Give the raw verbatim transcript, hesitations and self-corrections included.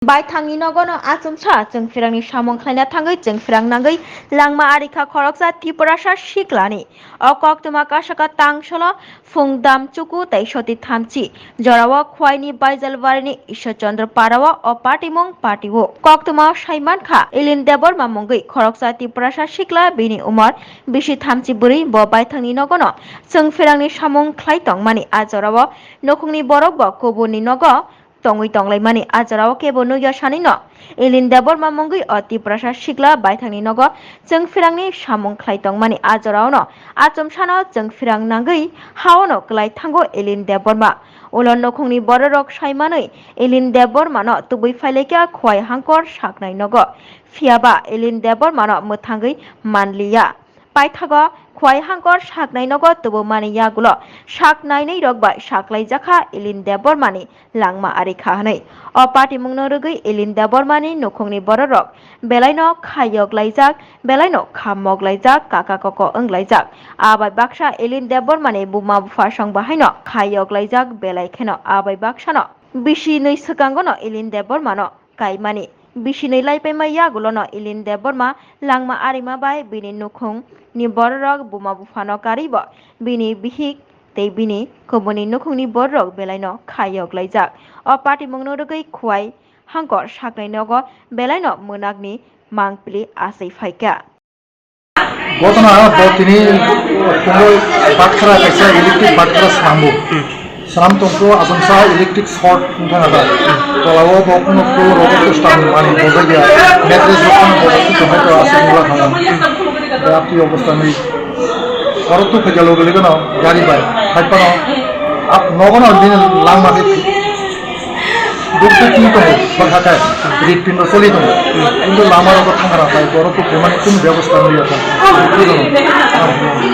Baithangni nogono achomsa chwngphirangni samung khlaina thangwi chwngphirang nangwi langma arikha khoroksa Tiprasa siklani. O koktwma kasaka tangsolo Phungdam Chuku tei Soti Thamchi jorao Khwaini Baijalbarini Ishwar Chandra Parao o patimung patio. Koktwma saimankha Elin Debbarma mungwi khoroksa Tiprasa sikla bini umor bisi thamchi bwrwi bo baithangni nogono chwngphirangni samung khlai tongmani a jorao nukhungni borok bo kubunni nogo tongwi tonglaimani a jorao kebo nukya sanino. Elin Debbarma mungwi o Tiprasa sikla baithangni nogo chwngphirangni samung khlai tongmani a joraono achomsano chwngphirang nangwi haono kwlai thango Elin Debbarma. Ulo nukhungni bororok saimanwi Elin Debbarmano tubui phailaikha Khwai Hangkor saknai nogo. Phiyaba Elin Debbarmano mwthangwi manliya. Paithago Khwai Hangkor saknai nogo tubumani yagulo saknainwi rok bai saklaijakha Elin Debbarmani langma arikha hwnwi. O patimungno rwgwi Elin Debbarmani nukhungni bororok belaino kha yoklaijak, belaino kha moklaijak, kaka koko wnglaijak. A bai baksa Elin Debbarmani buma bupha song bahaino kha yoklaijak, belai kheno a bai baksano bisinwi swkangono Elin Debbarmano kaimani. Bisinwi laipaima yagulono Elin Debbarma langma arima bai bini nukhungni bororok buma buphano karwibo bini bihik tei bini kubuni nukhungni bororok belaino kha yoklaijak. O patimungno rwgwi Khwai Hangkor saknai nogo belaino mwnakni mangpili achai phaikha. Gotona bo tini phungo bathara kaisa electric bathara swnambo. Swnam tongkho achomsa electric short wngkha da. Tolao bo kuno floor rogo custom mani bojak ya. Mattress rok kuno bojak tongkha to aswk wngla thangma. Da apni obostha ni. Oro tu phajalo gele gano gari bai. Hai pano ap nogo no din langma de. Dukte twi tongo, bwkha khe hritpindo choli tongo. Kintu lama rogo thangkha rang bai, borok kok bemani kunu bebosta nw ya kha.